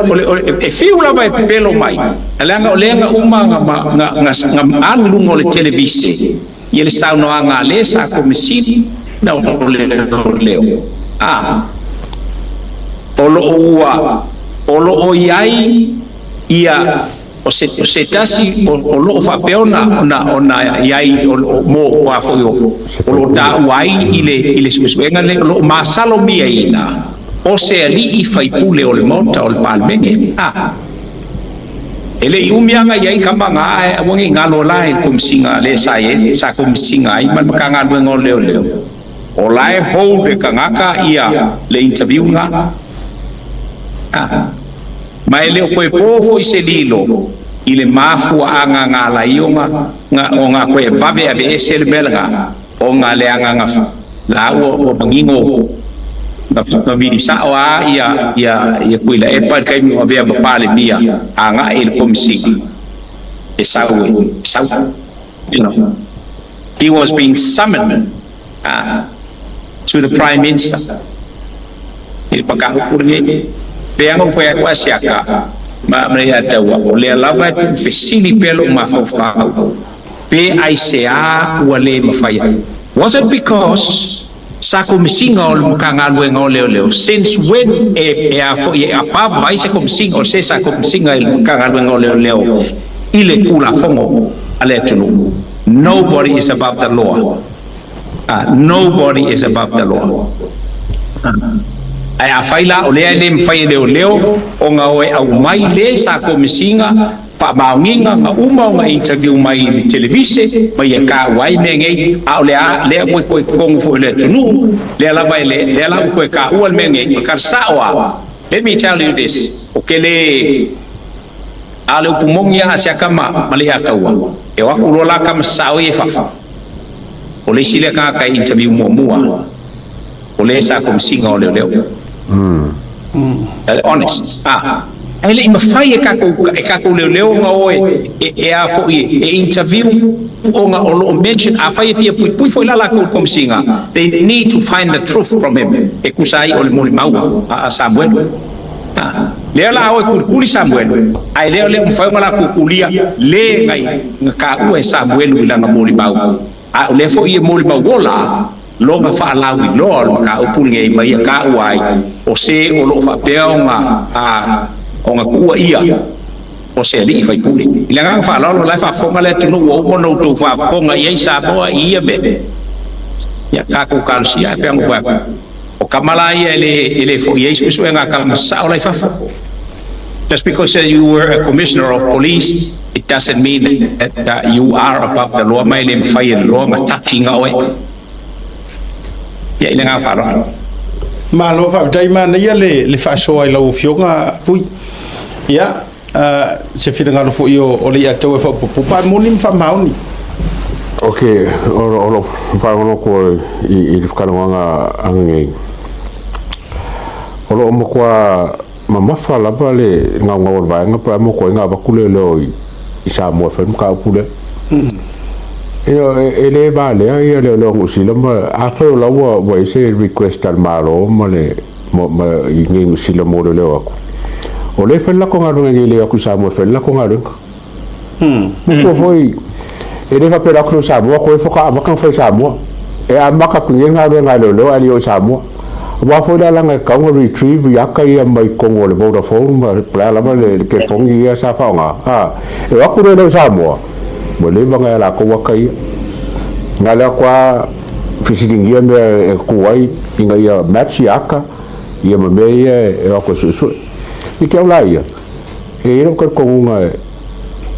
e fiu lava e pepelo mai leaga o lea nga uma nga nga nga nga alu luga o le televise ia le saunoaga a le sa komisina o le leo a o loo ua o loo iai ia o se tasi o loo faapea ona ona ona iai o mo a foi o loo taua ai i le suesuega le o loo masalomiaina o se alii faipule o le Maota o le Palemene a e le i umi aga i ai kama nga ae aua nei galo la i le komisiga le sa e sa komisiga ai ma le Matagaluega o Leoleo o la e hold e kagaka ia le interview nga a ma e le o koe po foi se lilo i le mafuaaga ga laioga ga o ga koe vave ave ese le mea lega o ga le agaga la ua ua magigo na vili sao a ia ia ia Kuila Epa i le taimi o avea ma Palemia aga'i i le komisiga e sau e sau. He was being summoned to the Prime Minister i le mataupu lenei peaga ua fai atu Asiata ma ma ia taua o lea lava e tuufesili pea lou mafaufau pe aiseā ua lē mafai ai. Was it because sa komisiga o le Matagaluega o Leoleo? Since when e a foi e above ai se komisiga o se sa komisiga i le Matagaluega o Leoleo i le Tulafono a le atunuu? Nobody is above the law. Nobody is above the law. Ae afai la o lea e lē mafai e leoleo ona o e aumai le sa komisiga faamaoniga ga uma ona interview mai i le televise ma ia kaua ai mea nei, a o le a lea ua toe totonu foi o le atunuu lea lava e le lea la ua toe kaua le mea nei o le kalasao a. Let me tell you this, o ke lē a le upu moni a Asiaka ma le Iataua e o atu loa la kama sasao ia i fafo o le isi lea tagata e interview muamua o le sa komisiga o leoleo. Honest a e le'i mafai e kakou leoleo ona o e a foi e interview ona o loo mention afai e fia puipui foi la lakou komisiga. They need to find the truth from him e kusa ai o le molimau a Samuel lea la o e kulikuli Samuel ae lea o lea mafai ona lakou kulia le ngai nga kaua e Samuelu i lana molimau a o lea foi e molimau ola loga faalauiloa o le mataupu lenei ma ia kaua ai o se o loo faapea ona a ona tuua ia o se alii faipule. I le agaga faaaloalo la e faafofoga le atunuu ua uma ona outou faafofoga i ai Samoa i ia mea ia tatou talosia ae pea ona fai atu o kama la ia e le fo'i ai suesuega a kama sasao la i fafo. Just because you were a commissioner of police, it doesn't mean that you are above the law ma e le mafai e le law ma takiga oe ia i le agaga faaaloalo. Malo faafetai, manaia le faasoa i lau Afioga Vui. Ia, se finagalo foi o le Iataua e faaopoopo pa moni ma faamaoni. Ok, o lo faalogologo i le fetalanoaga ananei, o lo o matua mamafa lava le gaugau o le vaega pe a motuaiga avatu leoleo i Samoa e fai le mataupu lea. E le valea ia leoleo Niu Sila ma afai o la ua i ai se request a le Malo ma le ma i nei Niu Sila mo leoleo atu. O lea e fai le latou galuega nei le o atu i Samoa e fai le latou galuega. Matua foi e le faapea atu i Samoa koe faatoa amata ona fai i Samoa. E amata atu nei le galuega a leoleo ae le o i Samoa. Aua foi le alaga e tatau ona retrieve ia ata ia mai totonu o le Vodafone ma po o le a lava le telefoni ia sa faaaoga. E o atu leoleo i Samoa, ua leva ona ia latou ata ia. Na o le atu lava fesiligia mea e tu ai ina ia match ia ata ia ma mea ia e o atu e suesue. I te au la ia, e i ai lou talitonuga e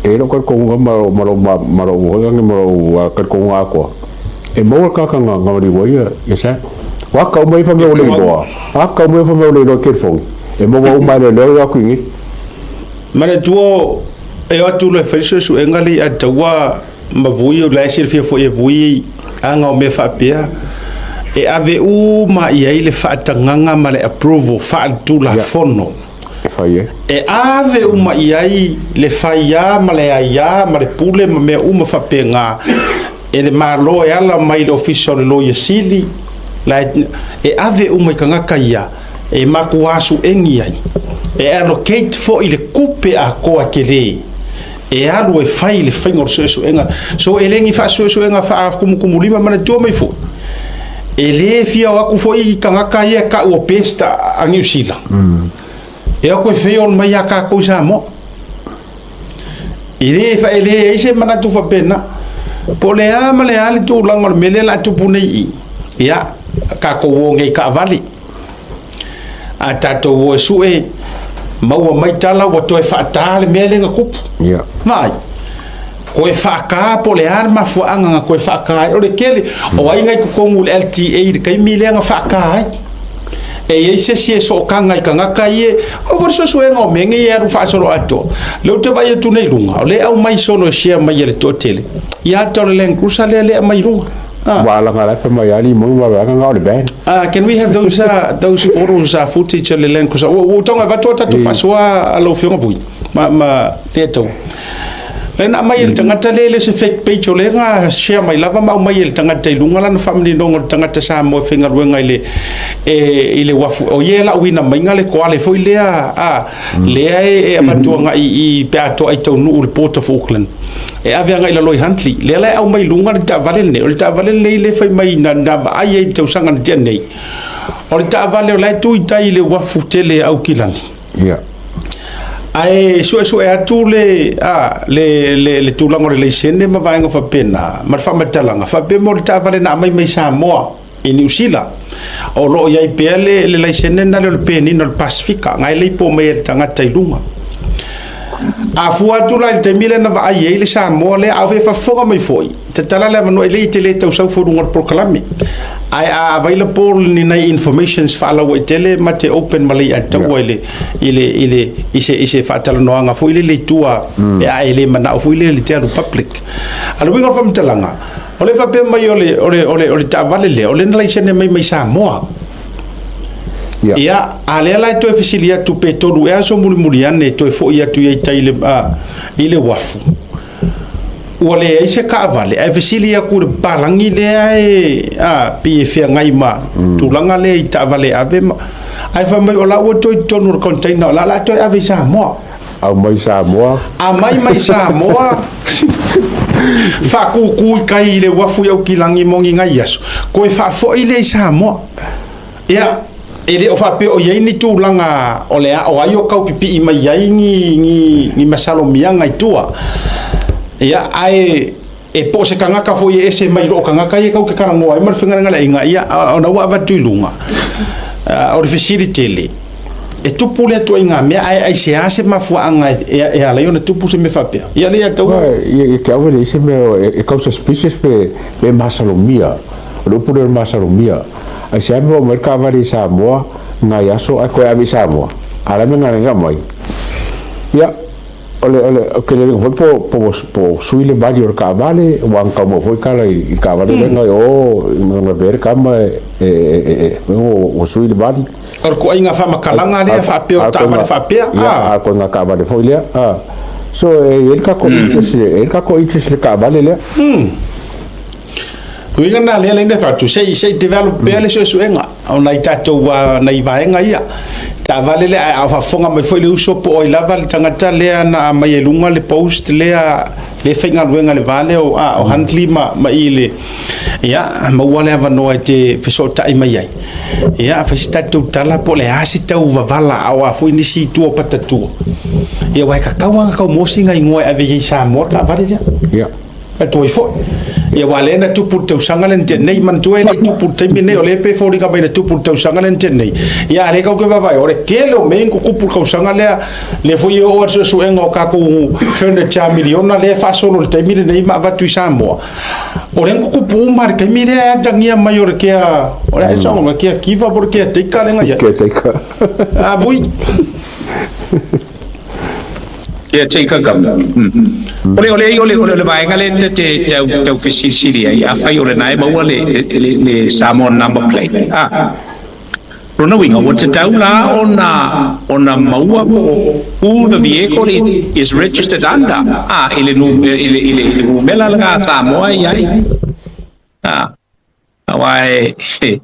i ai lou talitonuga ma lou ma lou talitonuga atoa, e maua le tagata na maliu ai ia Sam. O ata uma ia fai mai ua le iloa, ata uma ia fai mai ua le iloa i telefoni, e maua uma e leoleo e o atu i inei. Manatua e o atu loa e fai le suesuega lea ia Taua ma Vui, o la e silafia foi e Vui aga o mea faapea, e ave uma i ai le faatagaga ma le approval faaletulafono. E fai ai. E ave uma i ai le faiā ma le aiā ma le pule ma mea uma faapena e le Malo e ala mai i le Ofisa o le Loia Sili, la e ave uma i tagata ia e matua suegi ai, e allocate foi le tupe atoa tele e alu e fai le faiga o le suesuega. So e le ni faasuesuega faakumukumulima, manatua mai foi, e le fia o atu foi i tagata ia e tau o best a Niu Sila. E o atu e fail mai ia tatou i Samoa. E le e leai se manatu faapena. Po o le a ma le a le tulaga o le mea lea o le a tupu nei i i, ia, tatou o nei i taavale. A tatou o e sue, maua mai tala ua toe faata le mea lea na tupu. Vaai. Toe faata po o le a le mafuaaga na toe faata ai. O le tele, o ai na i totonu o le LTA i le taimi lea na faata ai. E i ai se isi e sootaga i tagata ia, o foi le suesuega o mea nei e alu faasoloatoa. O lea ou te vaai atu nei i luga, o lea e aumai solo e share mai e le toatele, ia ata o le Land Cruiser lea lea e aumai i luga. Ua alaga la e mai ali mo ma vaega nga o le van. Can we have those photos, footage o le Land Cruiser? Ua ua tago e avatu a tatou faasoa a lau Afioga Vui ma lea tau. Lea na aumai e le tagata lea e le o se fake page o lea na share mai lava ma aumai e le tagata i luga lana faamaninoga o le tagata Samoa e faigaluega i le i le uafu. O ia e lauina maiga le koale foi lea a lea e avatu agai i pe a toai taunuu i le Port of Auckland. E ave agai i lalo i Huntly. Lea la e aumai i luga le taavale lenei. O le taavale lenei lea e fai mai na vaai ai i le tausaga na tea nei. O le taavale o la e tu i tai i le uafu tele a Aukilani. Ae suesue atu le, a, le tulaga o le laisene ma vaega faapena, ma le faamatalaga, faapea mo le taavale na aumai mai Samoa i Niu Sila, o lo o i ai pea le laisene lena o le penina o le Pasefika, na e leipo mai e le tagata i luga. A fua atu la i le taimi lea na vaai ai le Samoa lea, a o fea faafofoga mai foi, tatala le avanoa e le i tele tau sau fua i luga o le polokalame. Ae a available ni nai informations faalauaitele ma te open ma le ataua i le, i le, i le, i se, i se faatalanoaga foi lele i tua, pe a e le manao foi lele te alu public. A o le uiga o le faamatalaga, o le faapea mai o le, o le, o le, o le taavale lea, o lea na laisene mai mai Samoa. Ia, a lea la e toe fesili atu pe tolu ea aso mulimuli ane e toe foi atu i ai tai i le, i le uafu. Ua leai se taavale, ae fesili atu i le papalagi lea e, a, pei e feagai ma tulaga lea i taavale ave ma, ae fai mai o la ua toe i totonu o le container, o la o le a toe ave i Samoa. Aumai Samoa. Aumai mai Samoa, faakūkū i tai i le uafu i Aukilagi mo ni nai aso, toe faafoi lea i Samoa. Ia, e le o faapea o i ai ni tulaga o le a, o ai o tau pipii mai ai ni masalomiaga i tua. Ia, ae e po o se tagata foi e ese mai loo tagata ia tau te talanoa ai ma le fegalegaleaiga, ia, ona ua avatu i luga. O le fesili tele, e tupu lea ituaiga mea, ae aisea se mafuaaga e ala ai ona tupu se mea faapea? Ia lea tau. Ia, e te au e leai se mea e tau suspicious pe masalomia. O le upu lea o le masalomia. Aisea mea ua aumai le taavale i Samoa nai aso ae toe ave i Samoa? A o le a le mea na ala ai ona aumai? Ia, o le, o le, ou te le iloa foi po, po, po o sui le vali o le taavale, aua na taumau foi tala i, i le taavale lea na o, na avea le tama e, e, e, e, ua sui le vali. O le ituaiga faamatalaga lea faapea o taavale faapea, a. A o ituaiga taavale foi lea, a. So, e i ai le tatou interest, e i ai le tatou interest i le taavale lea. Uiga na lea lea fatu se se develop pea le suesuega o nai tatou nai vaega ia taavale lea ae faafofoga mai foi le uso po o ai lava le tagata lea na aumai ai luga le post lea le faigaluega le va lea o, o Huntley ma, ma i le ia maua le avanoa e te fesootai mai ai ia fai se tatou tala po o le a se tau vavala a o a foi nisi i tua o patatua ia aua e tatau lava ona tau mosi nai igoa e ave i ai i Samoa le taavale lea. Ia. Atu ai foi. Ia aua lea na tupu i le tausaga lea na tea nei, manatua e le i tupu i le taimi lenei, o lea pei e foliga mai na tupu i le tausaga lea na tea nei. Ia a lea tatou te vaavaai, o le tele o mea ia na tutupu i le tausaga lea, lea foi e oo lava i le suesuega o tatou furniture miliona lea e faasolo i le taimi lenei ma avatu i Samoa. O lea na tutupu uma lava i le taimi lea e atagia mai o le kea, o le a ea le kea kiva po o le kea taker lea na i ai. Caretaker. A vui. Ia take a O le, o le, o le, o le, o le vaega lea ta te tau, tau fesilisili ai, afai o lena e maua le, le, le Samoa number plate, a. Lona uiga, ua tatau la ona, ona maua po o who the vehicle is, is registered under, a, i le nu, i le, i le, i le numera lena a Samoa e i ai. A, aua e,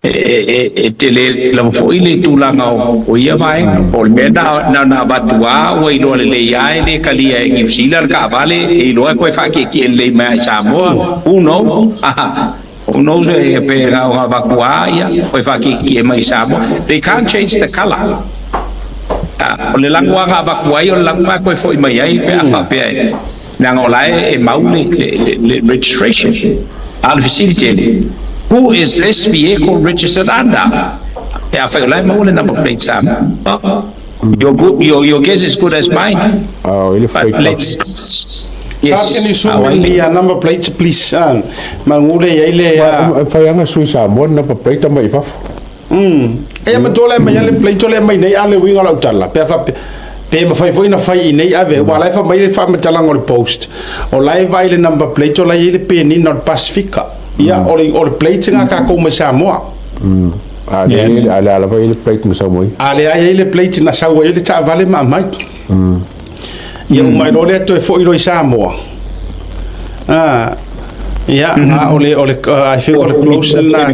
E tele lava foi le tulaga o ia vaega. O le mea na ona avatu lava ua iloa lelei lava e le talia e Niu Sila le taavale, e iloa e toe faatietie lelei mai lava i Samoa. Who knows? Who knows pe na ona avatu lava ia toe faatietie mai i Samoa. They can't change the colour. O le lago lava na avatu ai o le lago lena e toe foi mai ai pe a faapea e leaga o la e mau le registration. A o le fesili tele, who is this vehicle registered under? Pe afai o la e maua le number plate Samoa. Well, your, good, your, your guess is good as mine. Oh, ile But fake. let's... How can you Yes. zoom in the number plates, please? Mangule i ai le... Fai anga sui Samoa number plate mai i fafo. E matua le mai le plate le mai nei a le uiga o lau tala. Pe fa pe mafai foi na fai i nei ave ua la e fa mai le faamatalaga o le post. O la e vaai le number plate o la e i ai le penina o le Pasifika. Ia o le o le plate na tatou mai Samoa. A le a le ala vai le plate na sau mai. A le ai ai le plate na sau ai le taavale ma aumai. Ia uma ai loa lea toe foi loa i Samoa. Ah, ia, na o le o le I think o le close na.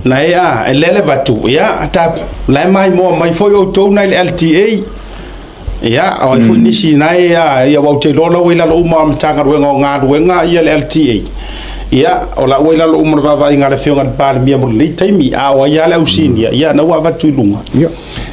Na e a, e lele vatu, ia, ta, la e mai moa mai foi outou nai le LTA, ia, o ai foi nisi nai a, ia wau te iloa lau i lalo uma o Matagaluega o Galuega ia le LTA. Ia, o lau i lalo uma o le vaavaaiga a le Afioga i le Palemia mo lenei taimi, a o ai lava le au senior, ia, na ua avatu i luga. Ia.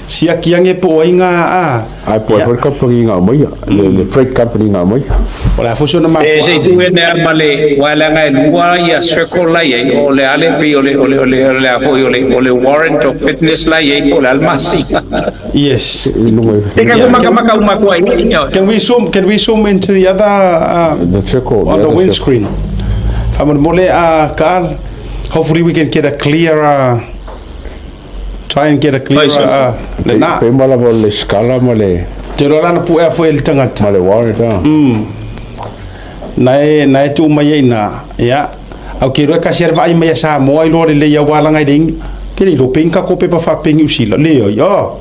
Siaki ange po o ai nga, a, Ae po ai foi le company nga aumaia, le, le freight company nga aumaia. O le a foi sona E se i mafuaaga. tu ene ma le aua leaga e lua ia circle la i ai, o le a le pei o le o le o le o le a foi o le o le warrant of fitness la i ai po o le a le masina. Yes. I luga i Te ka Yeah, makamaka uma atu ai ia. Can we zoom into the other the circle, on the the other circle. windscreen? Faamolemole a Carl, hopefully we can get a clearer Try and get a clearer uh, lena. Pe ma lava o le scala ma le... Te roa lana puea foi e le tangata. Ma le warrant, ah. Na e, na e tuu mai ai na, ia. Au ke roa kasi ar vaai mai a Samoa i loa le lei au alanga i le ingi. Ke le ilo pengi ka ko pepa whaapengi usila. Le oi, oh.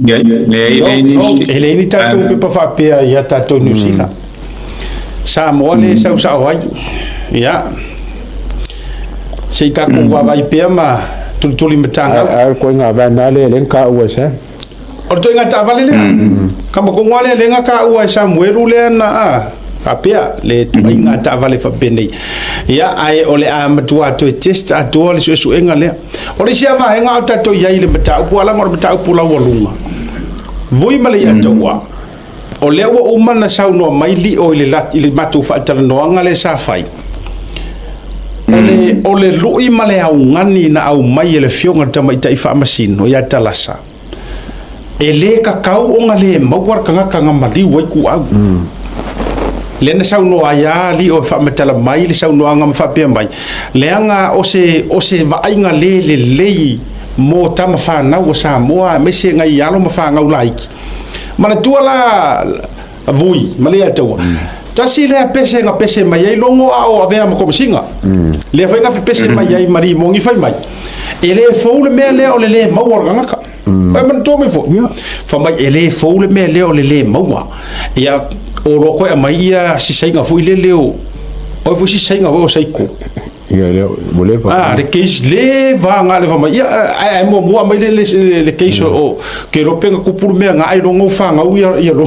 Le, No, no, e le ni tātou pepa whaapea ia tātou New Zealand. Samoa le sau sao ai. Ia. Se i tākou vaavaai pea ma tulituli matagau. Ai koe ngā van nā le le ka ua sa. O le toenga taavale lea. Ka makongoa lea lenga ka ua e Samuelu lea na a. Faapea le tuaiga taavale faapenei. Ia, ae o le a matua toe test atoa le suesuega lea. O le isi lava vaega o tatou i ai i le mataupu, a leaga o le mataupu laualuga, vui ma le ia taua, o lea ua uma ona saunoa mai Lio i le, i le matou faatalanoaga lea sa fai, o le, o le lui ma le augani na aumai e le Afioga i le Tamaitai Faamasino ia Talasa, e le tatau ona le maua le tagata na maliu ai kuau. Lea na saunoa ai lava alii o e faamatala mai le saunoaga ma faapea mai, leaga o se, o se vaaiga le lelei mo tama fanau a Samoa aemaise nai alo ma fanau laiti. Manatua la Vui ma Leiataua, tasi lea pese na pese mai ai Logo a o avea ma Komesina. Lea foi na pepese mai ai ma Rimoni fai mai, e le fou le mea lea o le lē maua o le tagata. Ua e manatua mai foi? Fai mai e le fou le mea lea o le lē maua. Ia, o loa koe aumai ia sisaiga foi lele o, o ai foi sisaiga foi o Saiko. Ia, lea, ua leva. Ah, le case leva nga le fai mai, ia, ae, ae muamua aumai le, le, le, le case o, ke iloa pe na tupu le mea na ailoga ua fanau ia, ia lo.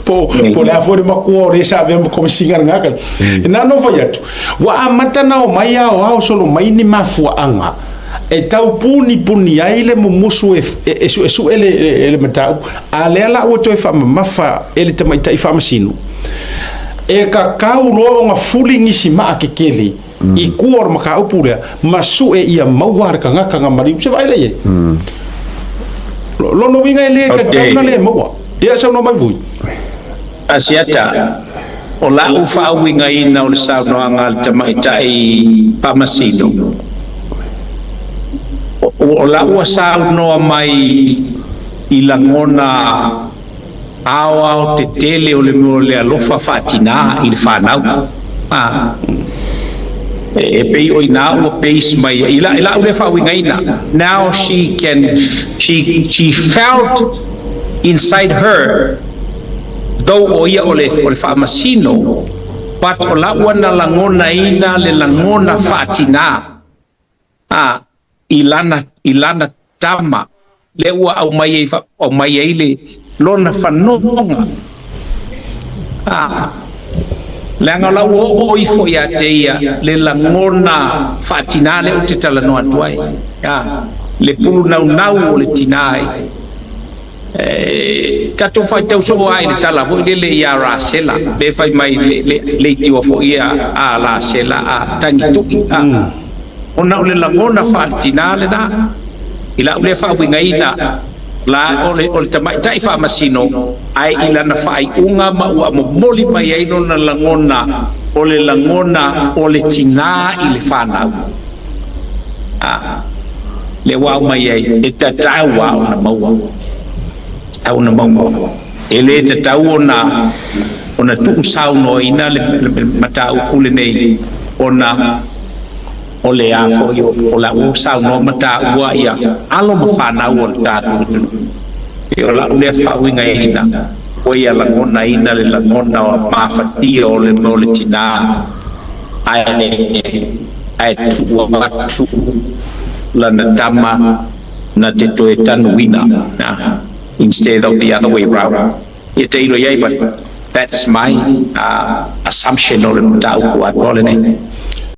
Po, po o le a foi le matua o le sa avea ma komesina lena taimi. Na ona ou fai atu, ua amata ona omai aoao solo mai ni mafuaaga e tau punipuni ai le mumusu e, e, e suesue le, le, le mataupu. A lea la ua toe faamamafa e le tamaitai faamasino, e tatau loa ona fuli nisi maa tetele i tua o le mataupu lea ma sue ia maua le tagata na maliu. Se vaai lea i ai. Lona uiga e le tatau ona le maua. Ia saunoa mai Vui. Asiata, O la'u faauigaina o le saunoaga a le tamaitai faamasino, o la'u ua saunoa mai i lagona aoao tetele o le mea o le alofa faatinā i le fanau. A, e pei o inā ua base mai i la'u lea faauigaina, now she can, she, she felt inside her Though o ia o le o le faamasino, but o la ua na lagonaina le lagona faatinā a i lana i lana tama lea ua aumai ai aumai ai le lona fanoga a leaga o la ua oo ifo ia te ia le lagona faatinā lea ou te talanoa atu ai a le pulu naunau o le tinā i E tatou faitau soo lava i le tala foi lele ia Rasela, le fai mai le, le, leitioa foi ia a Rasela a tagitu'i, a. Ona o le lagona faaletinā lena, i la'u lea faauigaina, la o le, o le tamaitai faamasino, ae i lana faaiuga ma ua momoli mai ai lona lagona, o le lagona o le tinā i le fanau. A, lea ua aumai ai, e tatau lava ona maua. Tatau ona maua. E le tatau ona ona tuusaunoaina le, le mataupu lenei ona o le a foi o, o la ua saunoa ma taua ia alo ma fanau o le tatou atunuu. E o la'u lea faauigaina, ua ia lagonaina le lagona o mafatia o le mea o le tinā, ae ae tuu atu lana tama na te toe tanuina instead of the other way round. Ia te ilo i ai, but that's my assumption o le mataupu atoa lenei.